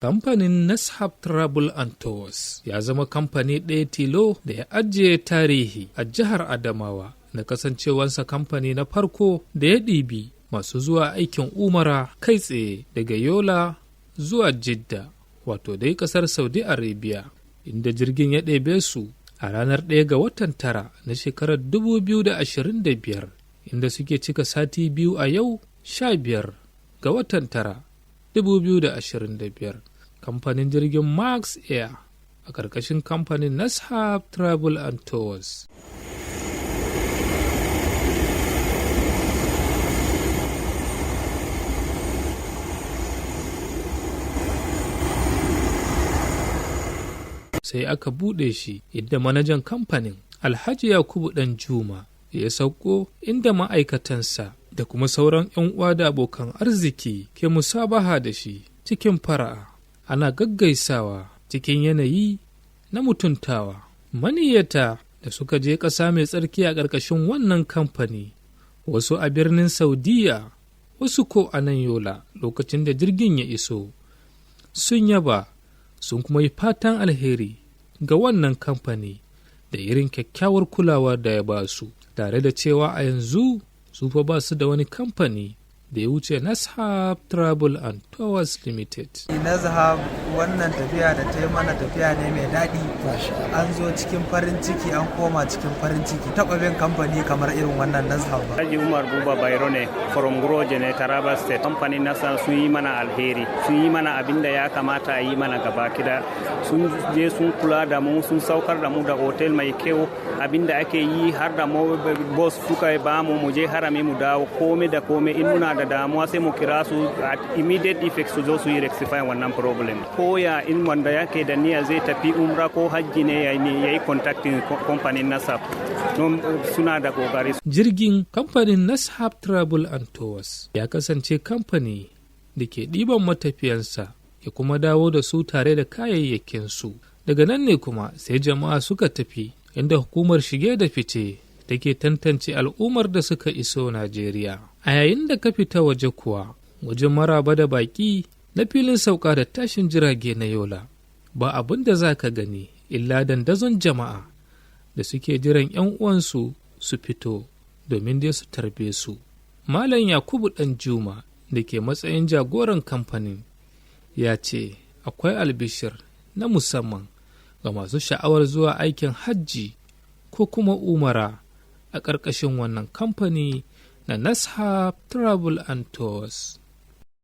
Kamfanin Nashab Travel and Tours ya zama kamfani ɗaya tilo da ya ajiye tarihi a jihar Adamawa na kasancewarsa kamfani na farko da ya ɗibi masu zuwa aikin umara kai tsaye daga Yola zuwa Jidda, wato dai ƙasar Saudi Arabia, inda jirgin ya ɗebe su a ranar 1 ga watan tara na shekarar 2025, inda suke cika sati 2 a yau 15 ga watan tara 2025. Kamfanin jirgin Max Air a ƙarƙashin kamfanin Nashab Travel and Tours. Sai aka buɗe shi inda manajan kamfanin, Alhaji Yakubu Ɗan Juma, ya sauko, inda ma'aikatansa da kuma sauran 'yan uwa da abokan arziki ke musabaha da shi cikin fara'a, ana gaggaisawa cikin yanayi na mutuntawa. Maniyyata da suka je ƙasa mai tsarki a ƙarƙashin wannan kamfani, wasu a birnin Saudiya, wasu ko a nan Yola lokacin da jirgin ya iso, sun yaba sun kuma yi fatan alheri ga wannan kamfani da irin kyakkyawar kulawa da ya ba su, tare da cewa a yanzu su fa ba su da wani kamfani da ya wuce Nashab Travel and Tours Limited. Nazhab, wannan tafiya da ta yi mana tafiya ne mai daɗi. An zo cikin farin ciki, an koma cikin farin ciki. Taɓa bin kamfani kamar irin wannan Nazhab ba. Haji Umar Buba Bairo ne from Groje ne, Taraba State. Kamfanin Nasa sun yi mana alheri, sun yi mana abin da ya kamata a yi mana gaba kida. Sun je sun kula da mu, sun saukar da mu da hotel mai kyau, abin da ake yi har da bus suka ba mu mu je harami mu dawo, komai da komai. In muna da damuwa sai mu kira su, at immediate effect su zo su yi rectify wannan problem. Ko ya in wanda yake da niyya zai tafi umra ko hajji ne, ya yi contacting kamfanin Nasab don suna da kokari. Jirgin kamfanin Nashab Travel and Tours ya kasance kamfani da ke ɗiban matafiyansa ya kuma dawo da su tare da kayayyakinsu. Daga nan ne kuma sai jama'a suka tafi inda hukumar shige da fice take tantance al'ummar da suka iso Najeriya. A yayin da ka fita waje kuwa, wajen maraba da baƙi na filin sauka da tashin jirage na Yola, ba abin da za ka gani illa dandazon jama'a da suke jiran 'yan uwansu su fito domin dai su tarbe su. Malam Yakubu Ɗan Juma da ke matsayin jagoran kamfanin ya ce akwai albishir na musamman ga masu sha'awar zuwa aikin hajji ko kuma umara a ƙarƙashin wannan kamfani na Nashab Travel and Tours.